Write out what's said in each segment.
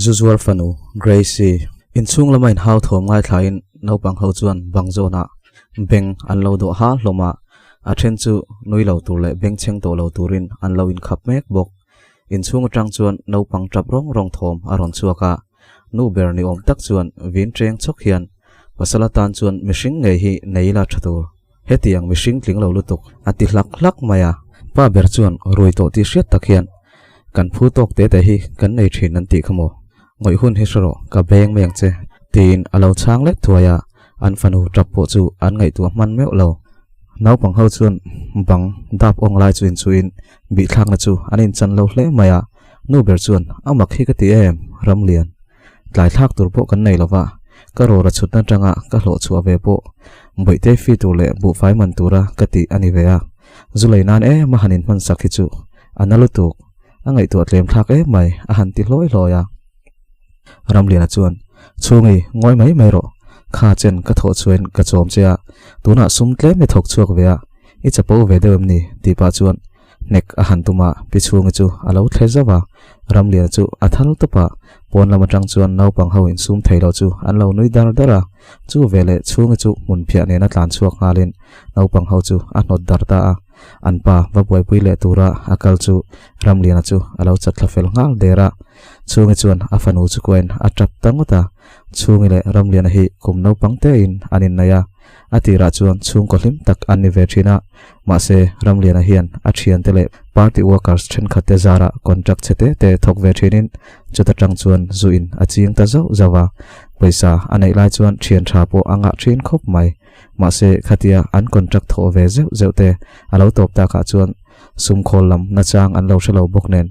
Zu zuar fanu Gracie inchhung lama inhau thawm ngaithlain naupang ho chuan bang zawnah beng an lo dawh ha hlawm a, a then chu nui lo tur leh beng chheng tawh lo turin an lo inkhap mek bawk. Inchhung atang chuan naupang tap rawng rawng thawm a rawn chhuak a, nu ber ni awm tak chuan vin cheng chawk hian pasal atan chuan mihring ngei hi nei ila tha tur. Hetiang mihring tling lo lutuk a ti hlak hlak mai a. Pa ber chuan rui tawh tih hriat tak hian kan phu tawk te te hi kan nei thin an tih kha maw? Ngawih hun hi hre rawh, ka beng mai ang che tiin a lo chhang let thuai a, an fanu tap pawh chu an ngaihtuah hman meuh lo. Naupang ho chuan bang dap awng lai chu inchuhin bihthlakna chu an inchan lo hle mai a, nu ber chuan a mak hi ka ti em, Ramlian. Tlai thlak tur pawh kan nei lo va, ka rawra chhutna atanga ka hlawh chhuah ve pawh bawihte fi tur leh buhfai man tura ka tih a ni ve a, zu lei nan em a han inhman sak hi chu a na lutuk, a ngaihtuah tlem thlak em mai a han ti hlawi hlawi a. Ramliana chuan, Chhungi, ngawi mai mai rawh, kha chen ka thawh chhuain ka chawm che a, tunah sum tlem i thawk chhuak ve a, i chapo ve deuh em ni? tih pah chuan Hnek a han tum a, pi chhungi chu a lo thle zauh a, Ramliana chu a thal tawp a, pawn lam atang chuan naupang ho insum thei lo chu an lo nui dar dar a, chu veleh chhungi chu hmun phiah nena tlan chhuak nghalin naupang ho chu a hnawt dar ta a, an pa va buaipui leh tura a kal chu Ramliana chu a lo chat thla fel nghal der a, chhungi chuan a fanu chu kuain a tap ta ngawt a, chhungi leh Ramliana hi kum naupang tein an inneih a. A tirah chuan chhungkaw hlim tak an ni ve thin a, mahse Ramliana hian a thiante leh party workers thenkhat te zarah contract chhe te te thawk ve thinin chuta tang chuan zu in a ching ta zauh zauh a, pawisa a neih lai chuan thian tha pawh a ngah thin khawp mai. Mahse khatia an contract thawh ve zeuh zeuh te a lo tawp takah chuan sum khawl lam nachang an lo hre lo bawk nen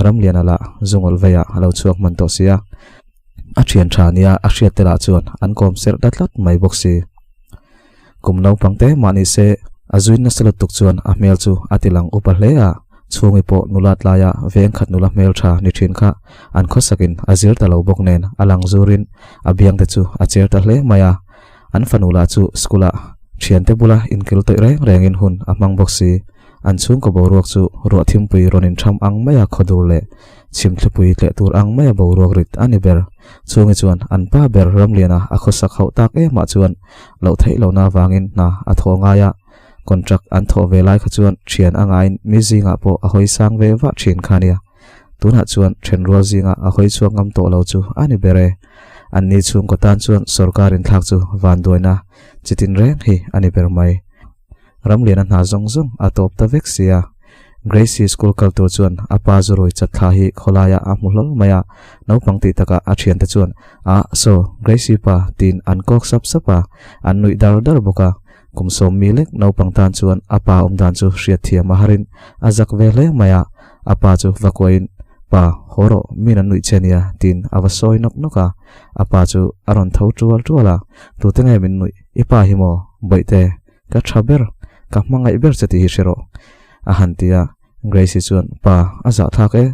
Ramliana lah zungawl veiah a lo chhuak hman tawh si a. A thian tha nia a hriat te lah chuan an kawm serh ta tlat mai bawk si. Kum naupang te mah ni se a zuin nasa lutuk chuan a hmel chu a ti lang upa hle a, chhungi pawh nula tlaia veng khat nula hmel tha ni thin kha an khawsakin a zir ta lo bawk nen a lang zurin a biang te chu a cher ta hle mai a. An fanu lah chu school ah thiante bula inkil tawih reng rengin hun a hmang bawk si. An chhungkaw boruak chu ruah thimpui rawn intham ang maia khawdur leh chhimthlipui tleh tur ang maia boruak rit a ni ber. Chhungi chuan an pa ber Ramliana a khawsak hauh tak emah chuan loh theih lohna avangin hna a thawh ngai a, contract an thawh ve lai kha chuan thian a ngaiin mi zingah pawh a hawi sang ve vah thin kha nia. Tunah chuan thenrual zingah a hawi chhuak ngam tawh lo chu a ni ber e. Anni chhungkaw tan chuan sorkar inthlak chu vanduaina chitin reng hi a ni ber mai. Ramliana hna zawng zawng a tawp ta vek sia. Gracie school kal tur chuan a pa zurui chat thla hi khawlaiah a hmu hlawl mai a, naupang tih takah a thiante chuan Ah saw, Gracie pa tiin an kawk sap sap a, an nuih dar dar bawk a. Kum sawmmi lek naupang tan chuan a pa awm dan chu hriatthiam a harin a zak ve hle mai a, a pa chu va kuahin Pa, haw rawh, min an nuih che nia tiin a va sawi nawk nawk a, a pa chu a rawn tho tual tual a, Tute nge min nuih, i pa hi maw, Bawihte? Ka tha ber, ka hmangaih ber che tih hi hre rawh, a han ti a. Gracie chuan, Pa, a zahthlak e,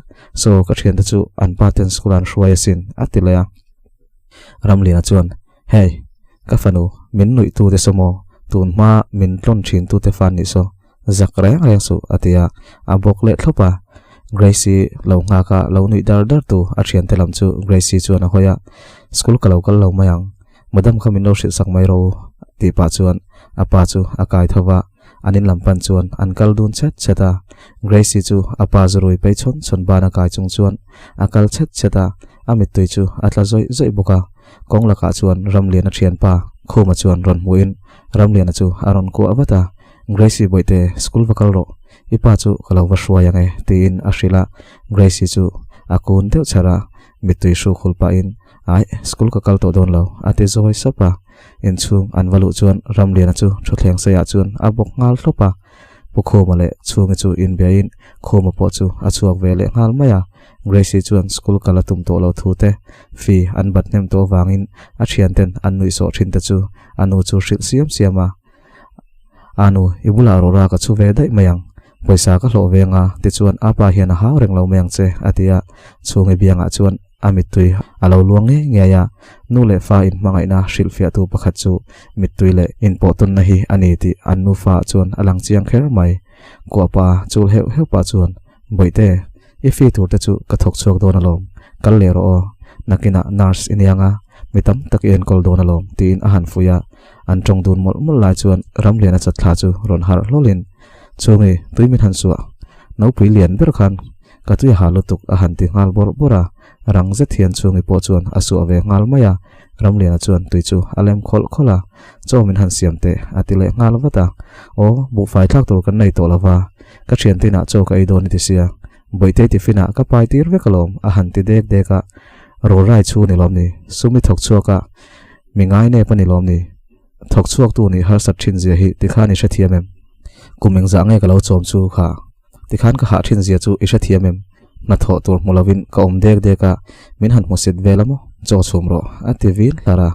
saw ka thiante chu an pa ten school an hruai asin, a ti leh a. Ramliana chuan, Hey, ka fanu, min nuih tute saw maw, tun hma min tlawn thin tute fan nih saw, zak reng reng suh, a ti a, a bawk leh thlawp a. Gracie lo nghak a, lo nuih dar dar tu a thiante lam chu Gracie chuan a hawi a, School ka lo kal lo mai ang, Madam kha min lo hrilh sak mai ro tih pah chuan a pa chu a kai tho va, an in lam pan chuan an kal dun chet chet a. Gracie chu a pa zurui pei chhawn chhawn ban a kai chung chuan a kal chet chet a, a mittui chu a tla zawih zawih bawk a. Kawng lakah chuan Ramliana thianpa Khuma chuan rawn hmuhin Ramliana chu a rawn kuah vat a, Gracie bawihte school va kal rawh, i pa chu ka lo va hruai ang e tiin a hrilh a, Gracie chu a kun deuh char a, mittui hruk hul pahin Ai, school ka kal tawh dawn lo, a ti zawi sap a. Inchhung an va luh chuan Ramliana chu thutthleng seiah chuan a bawk nghal thlawp a. Pu Khuma leh Chhungi chu inbiain Khuma pawh chu a chhuak ve leh nghal mai a. Gracie chuan school kal a tum tawh lo thu te, fee an bat hnem tawh avangin a thianten an nuihsawh thin te chu a nu chu hrilh siam siam a. A nu, i bulah rawra ka chhu ve daih mai ang. Pawisa ka hlawh ve anga, tichuan a pa hian a hau reng lo mai ang che, a ti a. Chhungi biangah chuan A mittui a lo luang ngei ngei a, nu leh fa inhmangaihna hrilhfiahtu pakhat chu mittui leh inpawhtawnna hi a ni tih an nufa chuan a lang chiang kher mai. Kuahpa chul heuh heuh pah chuan, Bawihte, i fee tur te chu ka thawk chhuak dawn alawm, kal leh rawh aw. Nakinah nurse i nia nga, mi tam tak i enkawl dawn alawm, tiin a han fuih a. An tawng dun mawlh mawlh lai chuan Ramliana chatthla chu rawn harh hlawlin, Chungi, tui min han suah. Nopui lian ber khan ka tui a ha lutuk a han ti nghal bawrh bawrh a. Rang zet hian Chungi pawh chuan a suah ve nghal mai a. Ramliana chuan tui chu a lem khawlh khawlh a, Chaw min han siam teh, a ti leh nghal vat a. Aw, buhfai thlak tur kan nei tawh lo va, ka thiante inah chaw ka ei dawn i ti sia. Bawihte tiffin ah ka pai tir vek alawm, a han ti dek dek a. Rawlrai chu ni lawm ni, sum i thawk chhuak a, mi ngai nep a ni lawm ni. Thawk chhuak tu nih harsat thin zia hi tikhan i hrethiam em? Kum engzah nge ka lo chawm chu kha? Tikhan ka hah thin zia chu i hrethiam em? Hna thawh tur hmu lovin ka awm dek dek a, min han hmusit vel a maw? Chaw chhum rawh, a ti vil hlar a.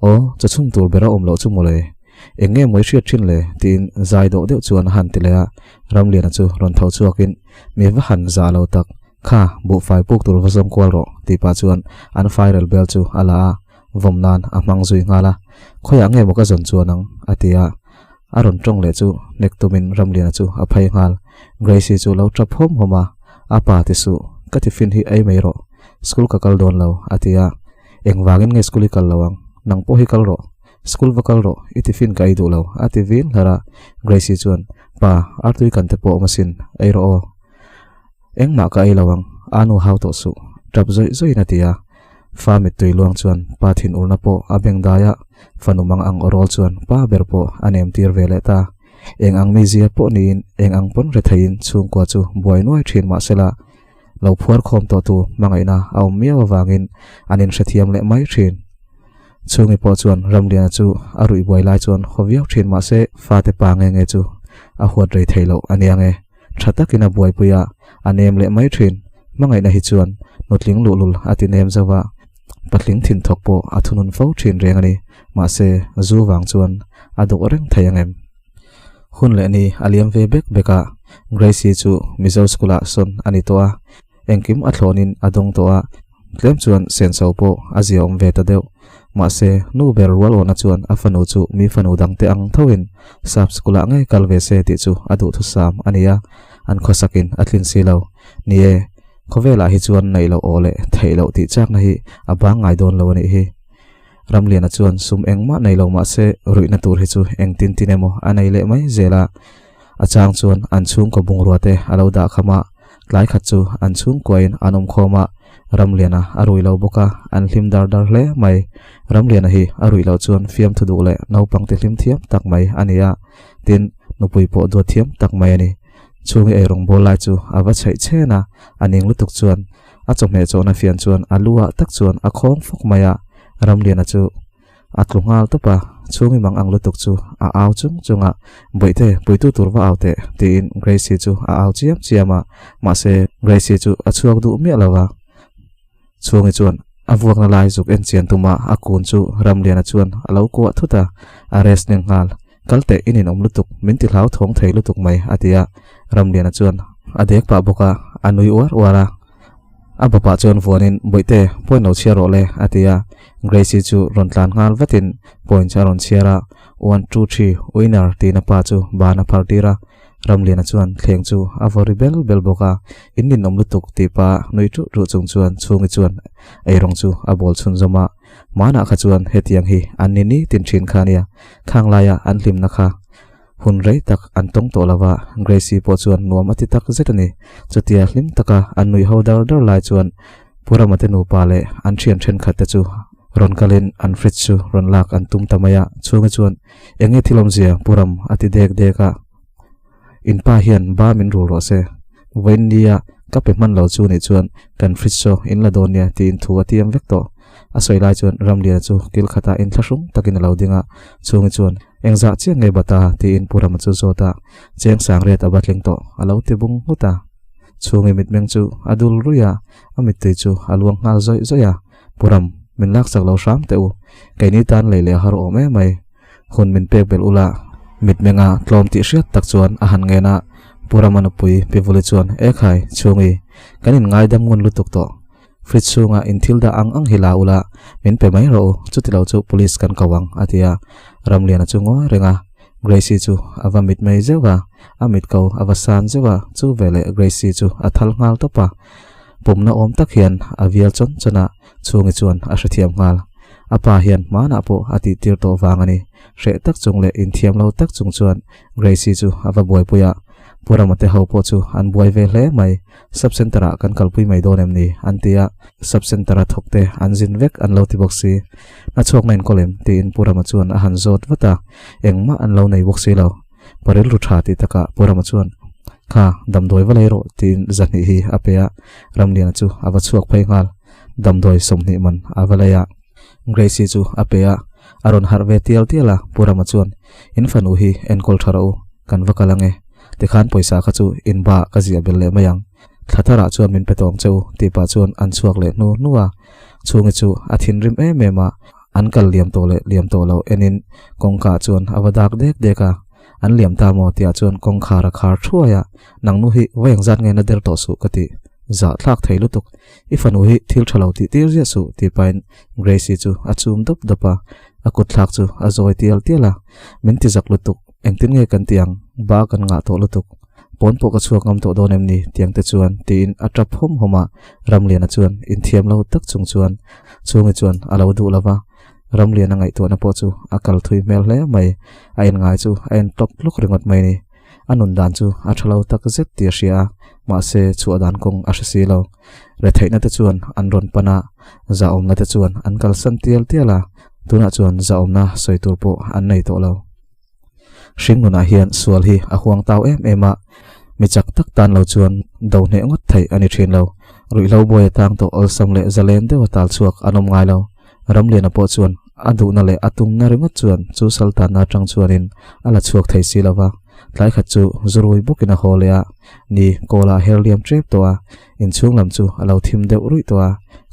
Aw, chaw chhum tur ber a awm loh chu mawle. Eng nge maw i hriat thin le? tiin zai dawh deuh chuan a han ti leh a. Ramliana chu rawn tho chhuakin, Mi va han zah lo tak, kha buhfai puk tur va zawng kual rawh, tih pah chuan an fairel bel chu a la a, vawm nan a hmang zui nghal a. Khawiah nge maw ka zawn chuan ang? a ti a. A rawn tawng leh chu hnek tumin Ramliana chu a phei nghal. Gracie chu lo tap hawm hawm a, A pa ti suh, ka tiffin hi ei mai rawh, school ka kal dawn lo, a ti a. Engvangin nge school i kal lo ang? Nang pawh hi kal rawh. School va kal rawh, i tiffin ka ei duh lo, a ti vin hlar a. Gracie chuan, Pa, artui kan te pawh awm asin, ei rawh aw. Engmah ka ei lo ang, a nu hau tawh suh, tap zawih zawihin a ti a. Fa mittui luang chuan pa thinurna pawh a beng dai a, fanu mang ang awrawl chuan pa ber pawh a nem tir ve leh ta. Eng ang mizia pawh niin eng ang pawn retheiin chhungkua chu buai nuai thin mah sela, lo phuar khawm tawhtu hmangaihna a awm miau avangin an inhrethiam leh mai thin. Chhungi pawh chuan Ramliana chu a ruih buai lai chuan haw viau thin mah se fate pa nge nge chu a huat rei thei loh a nia nge. Tha takin a buaipui a, a nem leh mai thin. Hmangaihna hi chuan nutling luhlul a ti nem zauh a, patling thinthawk pawh a thunun fo thin reng a ni. Mahse, zu vang chuan a dawh reng thei ang em? Hun leh ni a liam ve bek bek a, Gracie chu Mizo school ah sawn a ni tawh a, engkim a thlawnin a dawng tawh a, tlem chuan senso pawh a zia awm ve ta deuh. Mahse, nu ber rual awhna chuan a fanu chu mi fanu dangte ang thoin sap school ah ngei kal ve se tih chu a duhthusam a ni a, an khawsakin a tlin si lo. Ni e, khawvelah hi chuan neih loh aw leh theih loh tih chakna hi a bang ngai dawn lo a nih hi. Ramliana chuan sum engmah nei lo mahse ruihna tur hi chu engtin tin emaw a nei leh mai zel a. A chang chuan an chhungkaw bungrua te a lo dah kham a, tlai khat chu an chhungkuain an awm khawm a, Ramliana a rui lo bawk a, an hlim dar dar hle mai. Ramliana hi a ruih loh chuan fiamthu duh leh naupang ti hlim thiam tak mai a ni a, tin, nupui pawh duat thiam tak mai a ni. Chhungi eirawng bawl lai chu a va chheih chhen a, a ning lutuk chuan A chawhmeh chawhna fian chuan a lu ah tak chuan a khawng fawk mai a, Ramliana chu a tlu nghal tawp a, chhungi mang ang lutuk chu a au chung chung a, Bawihte, puitu tur va au teh, tiin Gracie chu a au chiam chiam a, mahse Gracie chu a chhuak duh miah lo a. Chhungi chuan a vuakna lai zuk en chian tum a, a kun chu Ramliana chuan a lo kuah thut a, a rest ning nghal. Kal teh i ninawm lutuk, min ti hlau thawng thei lutuk mai, a ti a. Ramliana chuan a dek pah bawk a, a nui uar uar a. A bawpah chuan vuanin, Bawihte, point lo chhiar rawh le, a ti a. Gracie chu rawn tlan nghal vatin point a rawn chhiar a, One, two, three, winner, tiin a pa chu ban a phar tir a. Ramliana chuan thleng chu a vaw ri bel bel bawk a, In ninawm lutuk, tih pah nui ṭuh ṭuh chung chuan chhungi chuan eirawng chu a bawl chhunzawm a. Hmanah kha chuan hetiang hi an ni ni tin thin kha ania, khang laia an hlimna kha hun rei tak an tawng tawh lova, Gracie pawh chuan nuam a ti tak zet a ni. Chutia hlim taka an nui ho dar dar lai chuan Pu Rama te nupa leh an thian thenkhat te chu rawn kalin an fridge chu rawn lak an tum ta mai a, chhungi chuan eng nge thil awmzia Pu Ram a ti dek dek a, In pa hian ba min rul rawh se, vawiin nia ka pe hman lo chu nih chuan kan fridge saw in la dawn nia tiin thu a tiam vek tawh. A sawi lai chuan Ramliana chu kil khatah inthlahrung takin a lo ding a, chhungi chuan engzah chiah nge bata tiin Pu Rama chu zawt a, cheng sang riat a batling tawh a lo ti bung nghut a. Chhungi mitmeng chu a dul ruih a, a mittui chu a luang nghal zawih zawih a, Pu Ram, min laksak lo hram teh u, keini tan lei leh har awm emai. Hun min pek belh ula, mitmenga tlawm tih hriat tak chuan a han ngen a, Pu Rama nupui Pi Vuli chuan, Ekhai, chhungi, kan inngaidam ngun lutuk tawh. Fridge chhunga in thil dah ang ang hi la ula, min pe mai rawh u, chuti lo chu police kan ko ang, a ti a. Ramliana chu ngawi reng a, Gracie chu a va mit mai zeuh a, a mit ko a va san zeuh a, chu veleh Gracie chu a thal nghal tawp a. Pumna awm tak hian a vial chawn chawn a, Chhungi chuan a hrethiam nghal. A pa hian hmanah pawh a tihtir tawh vang a ni. Hreh tak chung leh inthiam lo tak chung chuan Gracie chu a va buaipui a. Pu Rama te ho pawh chu an buai ve hle mai. Sub Centre ah kan kalpui mai dawn em ni? an ti a, Sub Centre a thawk te an zin vek an lo ti bawk si. Hna chhuakna inkawl em? tiin Pu Rama chuan a han zawt vat a, engmah an lo nei bawk si lo. Pa rilru tha tih takah Pu Rama chuan, Kha, damdawi va lei rawh tiin zahnih hi a pe a, Ramliana chu a va chhuak phei nghal. Damdawi 20 man a va lei a. Gracie chu a pe a, a rawn harh ve tial tial a, Pu Rama chuan, In fanu hi enkawl tha rawh u, kan va kal ange. Tikhan pawisa kha chu in ba ka ziah belh leh mai ang. Thla tharah chuan min pe tawng che u tih pah chuan an chhuak leh hnu hnu a. Chhungi chu a thinrim em em a, an kal liam tawh leh liam tawh lo enin kawngka chuan a va dak dek dek a. An liam ta maw tihah chuan kawngkhar a khar thuai a, Nangnu hi va engzat nge na der tawh suh ka ti. Zah thlak thei lutuk. I fanu hi thil tha lo tih tir ziah suh tih pahin Gracie chu a chum dawp dawp a, a kut thlak chu a zawi tial tial a. Min ti zak lutuk. Engtin nge kan ti ang? Ba kan ngah tawh lutuk. Pawn pawh ka chhuak ngam tawh dawn em ni? Tiang te chuan tiin a tap hawm hawm a, Ramliana chuan inthiam lo tak chung chuan Chhungi chuan a lo duh lo va. Ramliana ngaihtuahna pawh chu a kal thui hmel hle mai. A en ngai chu a en tlawk tlawk ringawt mai ni. A nun dan chu a tha lo tak zet tih a hria a, mahse chhuah dan kawng a hre si lo. Retheihna te chuan an rawn pan a, zahawmna te chuan an kalsan tial tial a, tunah chuan zahawmna sawi tur pawh an nei tawh lo. Hringnunah hian sual hi a huang tau em em a, mi chak tak tan lo chuan do hneh ngawt theih a ni thin lo. Ruihhlo buai atang tawh awlsam leh zalen deuha tal chhuak an awm ngai lo. Ramliana pawh chuan a duhna leh a tumna ringawt chuan chu saltanna atang chuanin a la chhuak thei si lo va. Tlai khat chu zurui bawkin a haw leh a, ni kawlah a her liam tep tawh a, inchhung lam chu a lo thim deuh ruih tawh a.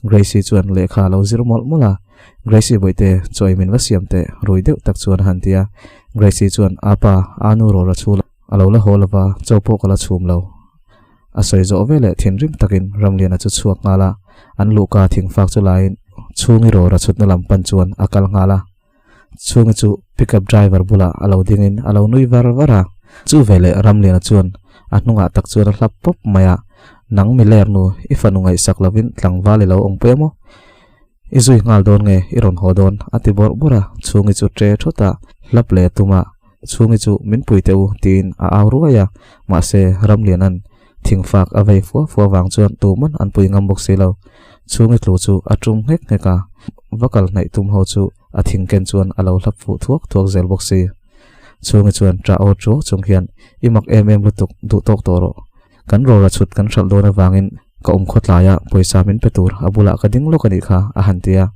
Gracie chuan lehkha a lo zir mawlh mawlh a. Gracie bawihte chaw ei min va siam teh rui deuh tak chuan a han ti a. Gracie chuan apa anu rawr a chhul a lo la haw lova chaw pawh ka la chhum lo. A sawi zawh veleh thinrim takin Ramliana chu chhuak nghal a, an luhka thingfak chu laiin chhungi rawr a chhutna lam pan chuan a kal nghal a. Chhungi chu pickup driver bulah a lo dingin a lo nui var var a. Chu veleh Ramliana chuan a hnungah tak chuan a hlap pawp mai a, Nang mi ler nu, i fanu ngaihsak lovin tlangval i lo awmpui a maw? I zui nghal dawn nge i rawn haw dawn? a ti bawrh bawrh a, Chhungi chu ṭe thawt a, hlap leh a tum a, Chhungi chu min pui teh u tiin a au ruai a, mahse Ramliana'n thingfak a vei fua fua vang chuan tuman an pui ngam bawk si lo. Chhungi tlu chu a tum nghek nghek a, va kal hnaih tum ho chu a thing ken chuan a lo hlap fuh thuak thuak zel bawk si. Chhungi chuan ṭah aw ṭuau chung hian, I mak em em lutuk, duh tawk tawh rawh. Kan rawra chhut kan hralh dawn avangin ka awm khawtlai a, pawisa min pe tur a bulah ka ding lawk a nih kha, a han ti a.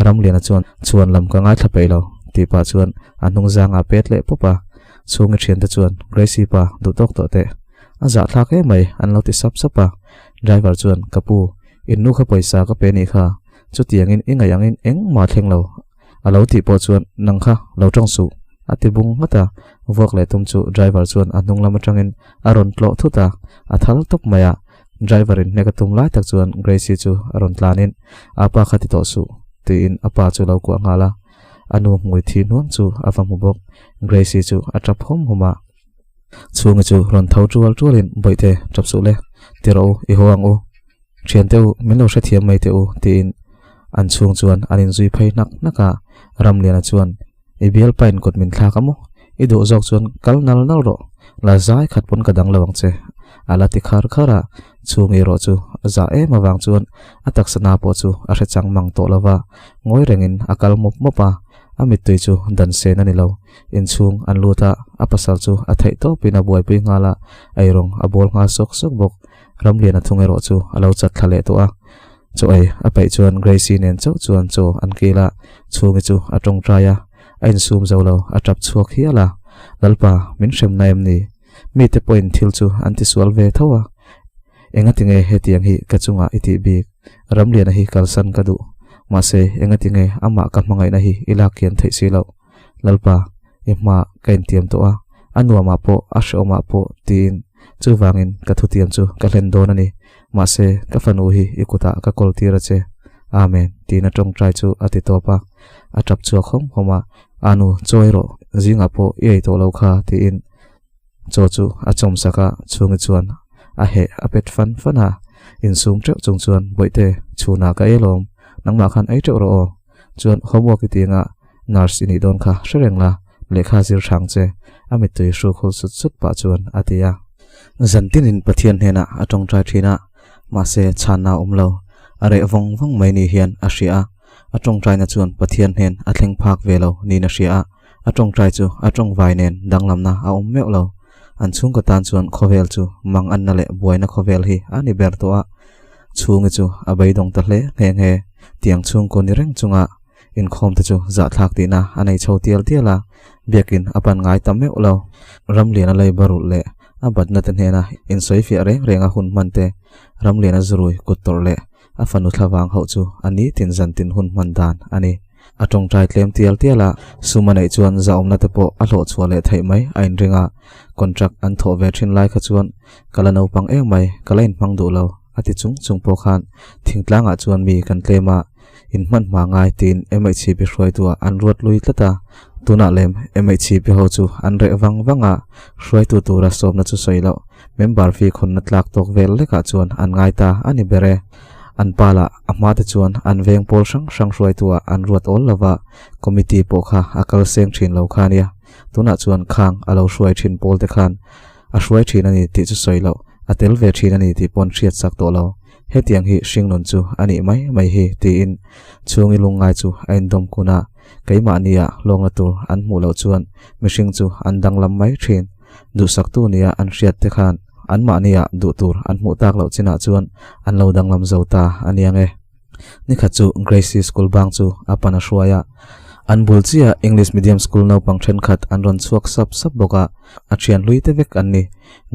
Ramliana chuan, Chhuan lam ka ngaithla peih lo, tih pah chuan a hnung zangah pet leh pawp a. Chhungi thiante chuan, Gracie pa, duh tawk tawh teh. A zahthlak em mai, an lo ti sap sap a. Driver chuan, Ka pu, in nu kha pawisa ka pe nih kha, chutiangin i ngaih angin engmah thleng lo, A lo tih pawh chuan, Nang kha, lo tawng suh, a ti bung nghat a. Vuak leh tum chu driver chuan a hnung lam atangin a rawn tlawh thut a, a thal tawp mai a. Driver in hnek a tum lai tak chuan Gracie chu a rawn tlanin, A pa kha ti tawh suh, tiin a pa chu lo kuah nghal a. A nu hmui thi hnuang chu a va hmu bawk. Gracie chu a tap hawm hawm a. Chhungi chu rawn tho tual tualin, Bawihte, tap suh le, ti rawh u, i haw ang u. Thiante u, min lo hrethiam mai teh u, tiin an chhung chuan an inzui phei hnak hnak a. Ramliana chuan, I bialpain kut min thlak a maw? I duh zawk chuan kal nal nal rawh, la zai khat pawn ka dang lo ang che, a la ti khar khar a. Chhungi erawh chu zah em avang chuan a taksa na pawh chu a hre chang mang tawh lo va, ngawi rengin a kal mawp mawp a, a mittui chu dan sen a ni lo. Inchhung an lut a, a pasal chu a theih tawpin a buaipui nghal a, eirawng a bawl nghal sawk sawk bawk. Ramliana thung erawh chu a lo chat thla leh tawh a. Chaw ei a peih chuan Gracie nen chauh chuan chaw an kil a, Chhungi chu a tawngtai a, a insum zo lo, a tap chhuak hial a. Lalpa, min hremna em ni? Mite pawhin thil chu an tisual ve tho a. Engatinge hetiang hi ka chungah i tih bik? Ramliana hi kalsan ka duh. Mahse, engatinge amah ka hmangaihna hi i lak kian theih si loh? Lalpa, i hma ka intiam tawh a, a nuamah pawh a hrehawmah pawh tiin chuvangin ka thutiam chu ka hlen dawn a ni. Mahse, ka fanu hi i kutah ka kawl tir a che. Amen, tiin a tawngtai chu a ti tawp a. A tap chhuak hawm hawm a, Anu, chawi rawh, zingah pawh i ei tawh lo kha, tiin chaw chu a chawmsak a, chhungi chuan a heh a pet fan fan a. Insum teuh chung chuan, Bawihte, chhunah ka ei alawm, nangmah khan ei teuh rawh aw. Chuan homework i ti anga nurse i nih dawn kha hre reng la, lehkha zir hrang che, a mittui hruk hul sut sut pah chuan a ti a. Zan tinin Pathian hnenah a tawngtai thin a, mahse chhanna a awm lo. A reh vawng vawng mai ni hian a hria a, a tawngtaina chuan Pathian hnen a thleng phak ve lo niin a hria a, a tawngtai chu a tawngvai nen danglamna a awm meuh lo. An chhungkaw tan chuan khawvel chu mang anna leh buaina khawvel hi a ni ber tawh a, Chhungi chu a beidawng ta hle nghe nghe. Tiang chhungkaw ni reng chunga inkhawm te chu zahthlak tihna a nei chho tial tial a, biakin a pan ngai ta meuh lo. Ramliana lei barulh leh a batna te hnena insawifiah reng renga hun hman te, Ramliana zurui kut tawrh leh a fanu thlavang hauh chu a nitin zantin hun hman dan a ni. A tawngtai tlem tial tial a, sum a neih chuan zahawmna te pawh a hlawh chhuah leh theih mai a inring a, contract an thawh ve thin lai kha chuan ka la naupang em mai, ka la inhmang duh lo a ti chung chung pawh khan thingtlangah chuan mi kan tlem a, inhman hma ngai tiin MHCP hruaitua an ruat lui tlat a, tunah lem MHCP ho chu an reh vang vang a, hruaitu tura sawmna chu sawi loh member fee khawnna tlak tawk vel lekah chuan an ngai ta a ni ber e. An pa lah a hma te chuan an veng pawl hrang hrang hruaitu ah an ruat awl lova, committee pawh kha a kal seng thin lo kha ania. Tunah chuan khang a lo hruai thin pawl te khan a hruai thin a ni tih chu sawi loh, a tel ve thin a ni tih paw'n hriat chak tawh lo. Hetiang hi hringnun chu a nih mai mai hi tiin chhungi lungngai chu a indawm kun a, keimahnia hlawngna tur an hmuh loh chuan mihring chu an danglam mai thin. Duhsaktu nia an hriat te khan anmahnia duh tur an hmuh tak loh chinah chuan an lo danglam zo ta a niang e. Nikhat chu Gracie school bang chu a pan a hruai a, an bul chiah English medium school naupang thenkhat an rawn chhuak sap sap bawk a, a thian hlui te vek an ni.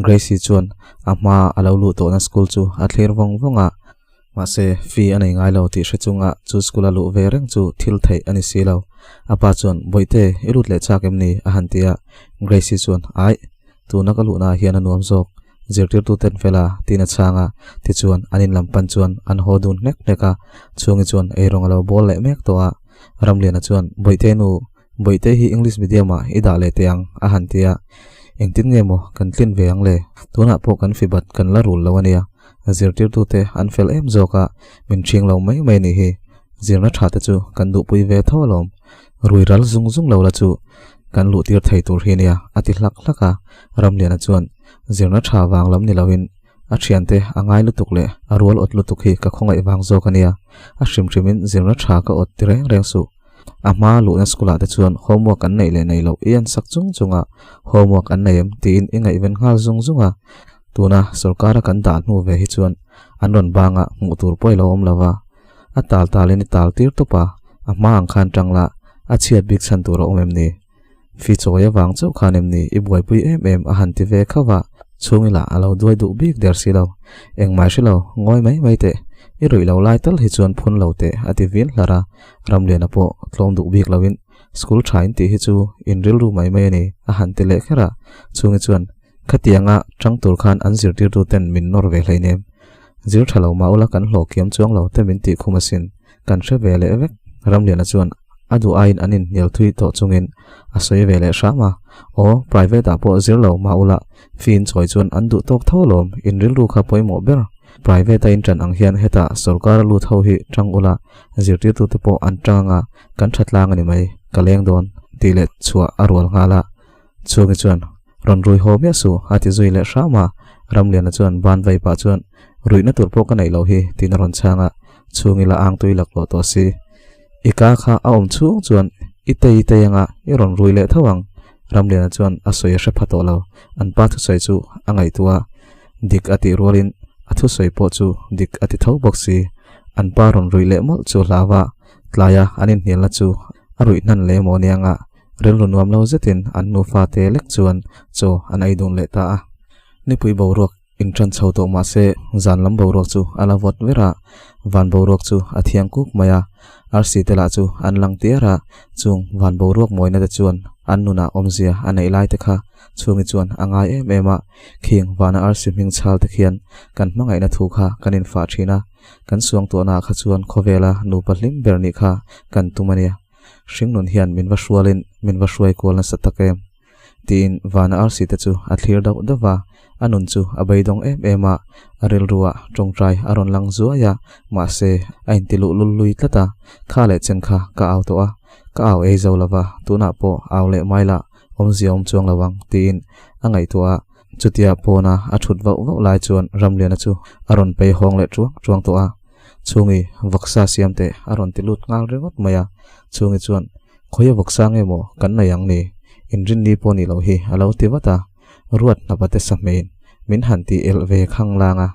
Gracie chuan a hma a lo luh tawhna school chu a thlir vawng vawng a, Mahse, fee a nei ngai lo tih hre chunga chu school a luh ve reng chu thil theih a ni si lo. A pa chuan, Bawihte, i lut leh chak em ni? a han ti a. Gracie chuan, Aih, tuna ka luhnaah hian a nuam zawk, zirtirtu ten fel a, tiin a chhang a. Tichuan, an in lam pan chuan an haw dun hnek hnek a. Chhungi chuan eirawng a lo bawl leh mek tawh a. Ramliana chuan, Bawihte nu, Bawihte hi English medium ah i dah leh teh ang, a han ti a. Engtin nge maw kan tlin ve ang le? Tunah pawh kan fibat kan la rul lo a nia. Zirtirtute an fel em zawk a, min ṭhing lo mai mai nih hi. Zirna ṭha te chu kan duhpui ve tho alawm. Rui ral zung zung lo la chu kan luh tir thei tur hi nia, a ti hlak hlak a. Ramliana chuan, Zirna ṭha vang lam ni loin a ṭhiante a ngai lutuk leh a rual awt lutuk hi ka khawngaih vang zawk a nia. A hrim hrimin zirna ṭha ka awt ti reng reng suh. A hma luhna school ah te chuan homework an neih leh nei loh i en sak chung chung a, homework an nei em tiin i ngaihven nghal zung zung a. Tuna sorkara kan dah hnu ve hi chuan an rawn banga hmuh tur pawh i lo awm lo va, a tal talin i tal tir tawp a, a hma ang khan tang la, a chhiat bik chhan tur a awm em ni? Fi chawi avang chauh khan em ni i buaipui em em a han ti ve khauh a, chhungila a lo duai duh bik der si lo. Engmai hre lo, ngawi mai mai teh, i ruih lo lai tal hi chuan phun lo teh a ti vin hlar a, Ramliana pawh tlawm duh bik loin school tha in tih hi chu in rilru mai mai a ni a han ti leh kher a, chhungi chuan Khatianga chang tur khan an zirtirtu ten min nawr ve hleinem. Zir tha lo mah ula kan hlawh kiam chuang lo te min tih khum asin. Kan hre ve leh vek. Ramliana chuan a duh aiin an inhnial thui tawh chungin a sawi ve leh hram a. Aw, private ah pawh zir lo mah ula fee in chawi chuan an duh tawk tho alawm, in rilru kha pawimawh ber. Private a in tan ang hian hetah sorkar a lut ho hi tang ula zirtirtu te pawh an tang anga kan tha tlang a ni mai, ka leng dawn tih leh chhuah a rual nghal a. Chhungi chuan, Rawn rui haw miah suh, a ti zui leh hram a. Ramliana chuan ban vei pah chuan, Ruihna tur pawh ka neih loh hi, tiin a rawn chhang a. Chhungi la ang tui lak lawh tawh si. I ka kha a awm chhung chuan i tei tei anga i rawn rui leh tho ang. Ramliana chuan a sawi a hre pha tawh lo. An pa thusawi chu a ngaihtuah a, dik a tih rualin a thusawi pawh chu dik a ti tho bawk si. An pa rawn ruih leh mawlh chu hlau a, tlaia an inhnialna chu a ruih hnan leh maw anianga Rilru nuam lo zetin an nufa te lek chuan chaw an ei dun leh ta a. Nipui boruak inṭan chho tawh mah se zan lam boruak chu a la vawt ver a, van boruak chu a thiang kuk mai a. Arsi te lah chu an lang tiar a, chung van boruak mawina te chuan an nunah awmzia a neih lai te kha chhungi chuan a ngai em em a. Khing vana arsi hming chhal te khian kan hmangaihna thu kha kan infah thin a, kan suangtuahnaah kha chuan khawvela nupa hlim ber nih kha kan tum a nia. Hringnun hian min va hrualin min va hruai kual nasa tak em? Tiin vana arsi te chu a thlir dauh dauh va, a nun chu a beidawng em em a, a rilruah tawngtai a rawn lang zuai a, mahse a inti luhlul lui tlat a, kha leh chen kha ka au tawh a, ka au ei zo lova, tunah pawh au leh mai lah awmzia awm chuang lo ang tiin a ngaihtuah a, chutia pawna a thut vauh vauh lai chuan Ramliana chu a rawn pei hawng leh chuang chuang tawh a, Chhungi vawksa siam teh a rawn ti lut nghal ringawt mai a, Chhungi chuan Khawia vawksa nge maw kan nei ang ni? Inrinni pawh nih loh hi a lo ti vat a, Ruat hnapa te sahmein min han ti elh ve khang lang a,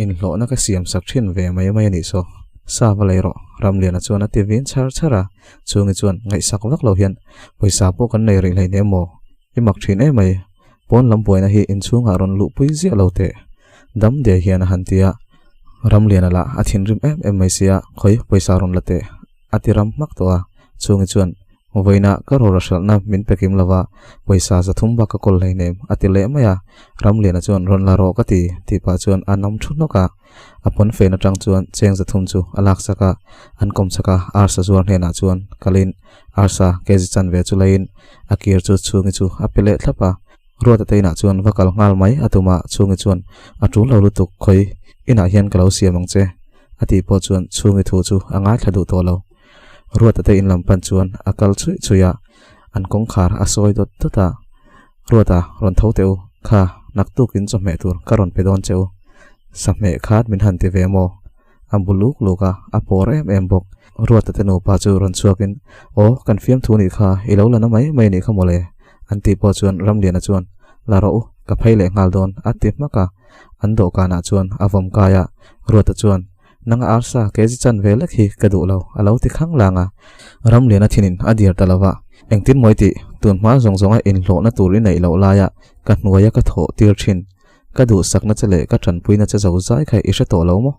inhlawhna ka siam sak thin ve mai mai a nih saw. Sa va lei rawh, Ramliana chuan a ti vin chhar chhar a, Chhungi chuan ngaihsak vak lo hian pawisa pawh kan nei rih hleinem maw? I mak thin em mai, pawn lam buaina hi inchhungah rawn luhpui ziah lo teh. Dam diai hian a han ti a, Ramliana lah a thinrim em em mai sia, khawi pawisa rawn la teh. A ti ram hmak tawh a, chhungi chuan, Vawiinah ka rawra hralhna min pe kim lova, pawisa zathum bak ka kawl hleinem, a ti leh mai a. Ramliana chuan, Rawn la rawh ka ti, tih pah chuan a nam thu hnawk a. A pawnfen atang chuan cheng zathum chu a laksak a, an kawm chak a, arsa zuar hnenah chuan kalin arsa kg chanve chu leiin a kir chu chhungi chu a pe leh thlap a. Ruata te inah chuan va kal nghal mai a tum a, chhungi chuan, A tul lo lutuk, khawi inah hian ka lo siam ang che. A tih pawh chuan chhungi thu chu a ngaithla duh tawh lo. Ruata te in lam pan chuan a kal chhuih chhuih a, an kawngkhar a sawi dawt dawt a. Ruata, rawn tho teh u, kha naktuk in chawhmeh tur ka rawn pe dawn che u. Sahmeh khat min han ti ve maw? A bu luk luk a, a pawr em em bawk. Ruata te nupa chu rawn chhuakin, Aw, kan fiamthu nih kha, i lo la na mai mai nih kha mawle, an tih pawh chuan Ramliana chuan, La rawh u, ka phei leh nghal dawn, a ti hmak a. An dawhkanah chuan a vawm kai a, Ruata chuan, Nanga arsa kg chan ve lek hi ka duh lo, a lo ti khang lang a. Ramliana thinin a dir ta lo va, Engtin mawi tih, tun hma zawng zawnga inhlawhna tur i neih loh laia ka hnuaia ka thawh tir thin. Ka duhsakna che leh ka tanpuina che zo zai kha i hre tawh lo maw?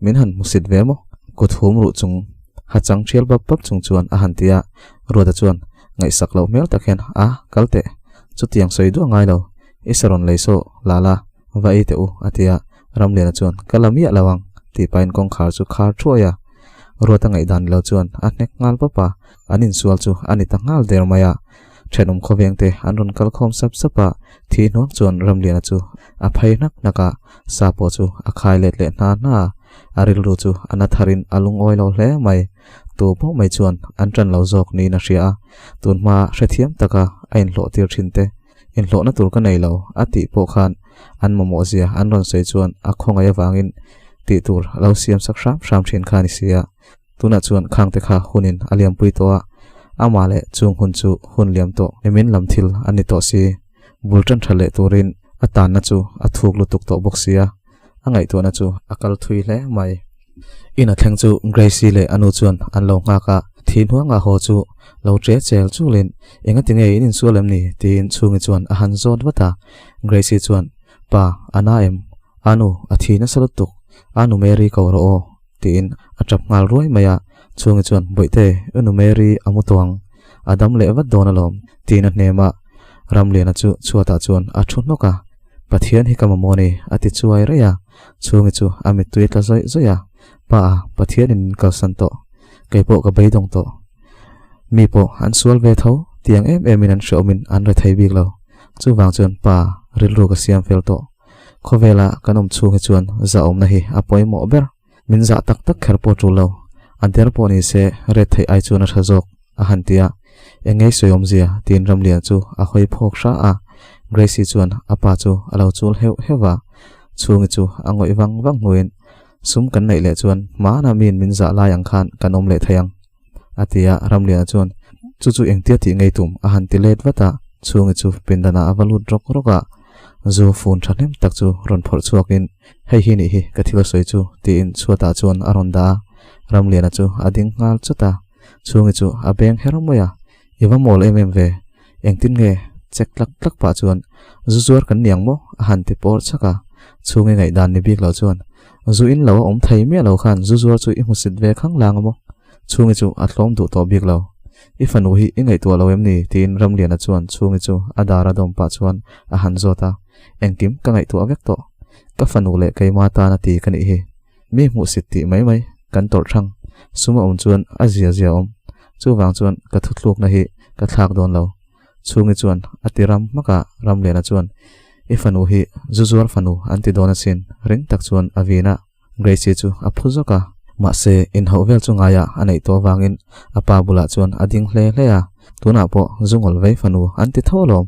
Min han hmusit ve maw? Kut hum ruh chung ha chang thial bap bap chung chuan a han ti a, Ruata chuan ngaihsak loh hmel tak hian, A, kal teh. Chutiang sawi duah ngai lo. I sa rawn lei saw la la, va ei teh u, a ti a. Ramliana chuan, Ka la miah lo ang, tih pahin kawngkhar chu khar thuai a. Ruata ngaihdan lo chuan a hnek nghal pawp a, an insual chu a ni ta nghal der mai a. Thenawm khawveng te an rawn kal khawm sap sap a, thi hnuang chuan Ramliana chu a phei hnak hnak a, sa pawh chu a khai let leh hna hna a. A rilru chu a na tharin a lungawi lo hle mai. Tu pawh mai chuan an ṭan lo zawk niin a hria a, tunhma hrethiam taka a inhlawh tir ṭhin te. Inhlawhna tur ka nei lo, a tih pawh khan an mamawh zia an rawn sawi chuan a khawngaih avangin tih tur a lo siam sak hram hram thin kha a ni si a. Tunah chuan khangte kha hunin a liampui tawh a, amah leh chung hun chu hun liam tawh nimin lam thil a ni tawh si. Bul tan tha leh turin a tanna chu a thuk lutuk tawh bawk si a, a ngaihtuahna chu a kal thui hle mai. In a thleng chu Gracie leh a nu chuan an lo nghak a, thi hnuangah haw chu lo che chel chulin, Engati nge in insual em ni? tiin Chhungi chuan a han zawt vat a. Gracie chuan, Pa, a na em? A nu, a thi nasa lutuk. A nu Mary ko rawh aw, tiin a tap nghal ruai mai a. Chhungi chuan, Bawihte, i nu Mary a mu tawh ang. A dam leh vat dawn alawm, tiin a hnem a. Ramliana chu chhuatah chuan a thu hnawk a. Pathian hi ka mamawh a ni, a ti chuai raih a. Chhungi chu a mittui a tla zawih zawih a, Pa, Pathianin min kalsan tawh. Kei pawh ka beidawng tawh. Mi pawh an sual ve tho, tiang em emin an hreawmin an re thei bik lo. Chuvang chuan Pa, rilru ka siam fel tawh. Khawvela kan awm chhung hi chuan zahawmna hi a pawimawh ber. Min zah tak tak kher pawh tul lo. A der pawh ni se ret theih ai chuan a tha zawk, a han ti a. Eng ngei sawi awmzia? tiin Ramlian chu a hawi phawk hra a. Gracie chuan a pa chu a lo chul heuh heuh a. Chhungi chu a ngawih vang vang hnuin, Sum kan neih leh chuan hmana miin min zah lai ang khan kan awm leh thei ang, a ti a. Ramliana chuan, Chu chu engtia tih ngei tum? a han ti let vat a. Chhungi chu pindanah a va lut rawk rawk a. Zu fun thahnem tak chu rawn phawrh chhuakin, Hei hi nih hi ka thil sawi chu, tiin chhuatah chuan a rawn dah a. Ramliana chu a ding nghal chawt a. Chhungi chu a beng her mai a, I va mawl em em ve, engtin nge? Chek tlak tlak pah chuan, Zu zuar kan niang maw? a han ti pawr chhak a. Chhungi ngaihdan ni bik lo chuan, Zu in lo a awm thei miah lo khan zu zuar chu i hmusit ve khang lang a maw? Chhungi chu a tlawm duh tawh bik lo. I fanu hi i ngaihtuah lo em ni? tiin Ramliana chuan Chhungi chu a dar a dawm pah chuan a han zawt a. Engkim ka ngaihtuah vek tawh. Ka fanu leh keima tana ti ka nih hi. Mi hmuhsit tih mai mai kan tawrh thang. Sum a awm chuan a zia zia awm. Chuvang chuan ka thuthlukna hi ka thlak dawn lo. Chhungi chuan a ti ram hmak a, Ramliana chuan, I fanu hi zu zuar fanu an ti dawn asin, ring tak chuan a vin a. Gracie chu a phu zawk a, mahse inhauh vel chu ngaiah a neih tawh avangin a pa bulah chuan a ding hle hle a, tunah pawh zu ngawl vei fanu an ti tho alawm.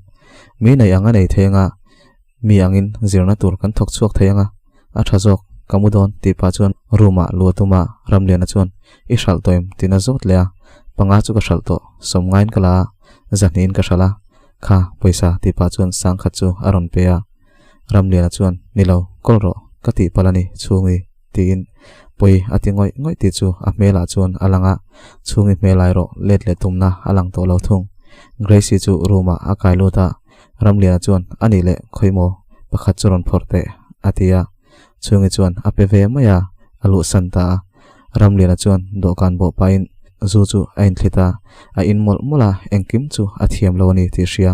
Mi neih ang a nei thei anga, mi angin zirna tur kan thawk chhuak thei anga, a tha zawk, ka mu dawn tih pah chuan room ah lu a tum a, Ramliana chuan i hralh tawh em tiin a zawt leh a, panga chu ka hralh tawh, sawmngaiin ka la a, zahnihin ka hralh a, kha pawisa tih pah chuan sangkhat chu a rawn pe a. Ramliana chuan, Ni lo, kawl rawh, ka tih palh a ni, Chhungi, tiin pawi a ti ngawih ngawih tih chu a hmelah chuan a lang a, Chhungi hmel ai rawh let leh tumna a lang tawh lo thung. Gracie chu room ah a kai lut a, Ramliana chuan, A nih leh, khawi maw, pakhat chu rawn phawrh teh, a ti a. Chhungi chuan a pe ve mai a, a luhsan ta a. Ramliana chuan dawhkan bawh pahin zu chu a inthlit a, a in mawlh mawlh a, engkim chu a thiam lo a ni tih hria.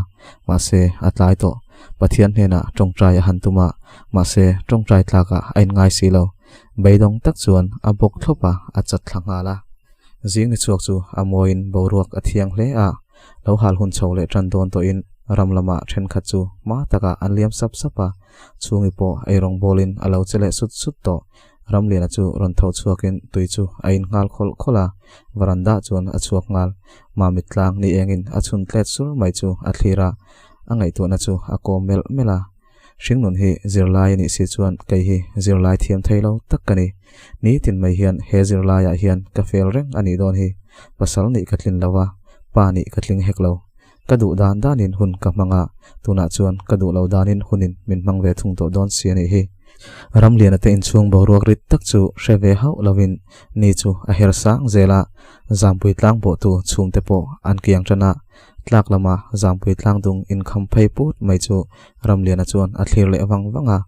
Mahse, a tlai tawh. Pathian hnenah tawngtai a han tum a, mahse, tawngtai tlakah a inngai si lo. Beidawng tak chuan a bawk thlawp a, a chat thla nghal a. Zing ni chhuak chu a mawiin boruak a thiang hle a, lo hal hun chho leh tan dawn tawhin ram lamah thenkhat chu hma takah an liam sap sap a, chhungi pawh eirawng bawlin a lo che leh sut sut tawh. Ramliana chu rawn tho chhuakin tui chu a in nghal khawlh khawlh a, varanda chuan a chhuak nghal. Mamit tlang ni engin a chhun tlet sur mai chu a thlir a, a ngaihtuahna chu a kawm melh melh a. Hringnun hi zirlai a nih si chuan kei hi zirlai thiam thei lo tak ka ni. Nitin mai hian he zirlaiah hian ka fel reng a nih dawn hi. Pasal nih ka tlin lo a, pa nih ka tling hek lo. Ka duh dan danin hun ka hmang a, tunah chuan ka duh lo danin hunin min hmang ve thung tawh dawn si a nih hi. Ramliana te inchhung boruak rit tak chu hre ve hauh lovin ni chu a her sang zel a, Zampui tlang bawhtu chhungte pawh an kiang tan a, tlak lama Zampui tlang dung inkham phei put mai chu Ramliana chuan a thlir leh vang vang a,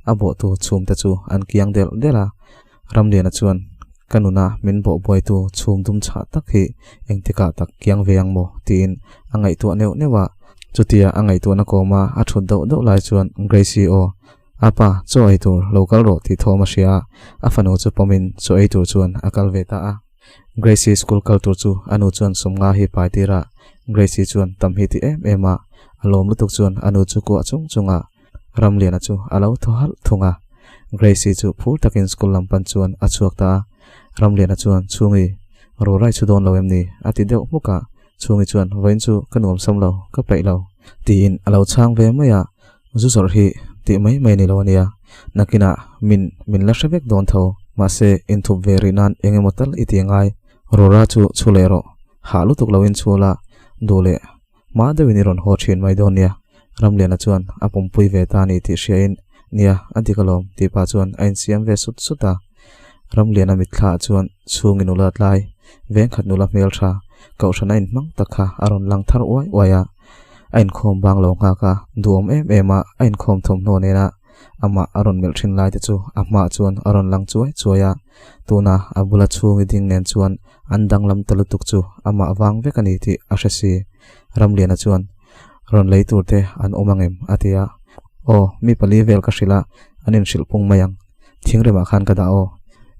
a bawhtu chhungte chu an kiang delh delh a. Ramliana chuan, Ka nuna min bawh buaitu chhum dum chhah tak hi engtikah tak kiang ve ang maw? tiin a ngaihtuah neuh neuh a. Chutia a ngaihtuahna kawma a thut dauh dauh lai chuan Gracie aw, A pa, chaw ei tur lo kal rawh tih thawm a hria a, a fanu chu pawmin chaw ei tur chuan a kal ve ta a. Gracie school kal tur chu a nu chuan sawmnga hi pai tir a, Gracie chuan tam hi ti em em a, a lawm lutuk chuan a nu chu kuah chung chung a. Ramliana chu a lo thaw halh thung a. Gracie chu phur takin school lam pan chuan a chhuak ta a. Ramliana chuan, Chhungi, rawrai chu dawn lo em ni? a ti deuh hmuk a. Chhungi chuan, Vawiin chu ka nuam sam lo, ka peih lo. Tiin a lo chhang ve mai a. Zu zawrh hi tih mai mai ni lo a nia. Nakinah min min la hre vek dawn tho. Mahse, inthup ve rih nan eng emaw tal i ti angai. Rawra chu chhu leh rawh. Hah lutuk loin chhu la, duh leh Hma deuhin i rawn haw thin mai dawn nia, Ramliana chuan a pumpui ve ta a ni tih hriain, Nia, a dik alawm, tih pah chuan a insiam ve sut sut a. Ramliana mitthlaah chuan chhungi nula tlai, vengkhat nula hmeltha, kohhran a inhmang tak kha a rawn lang thar uai uai a. A inkhawm bang lo nghak a, duhawm em em a, a inkhawm thawmhnaw nena amah a rawn melh thin lai te chu a hmaah chuan a rawn lang chuai chuai a. Tuna a bula chhungi ding nen chuan an danglam ta lutuk chu amah vang vek a ni tih a hre si. Ramliana chuan, Rawn lei tur te an awm ang em? a ti a. Aw, mi pali vel ka hrilh a, an inhrilh pung mai ang. Thingremah khan ka dah aw.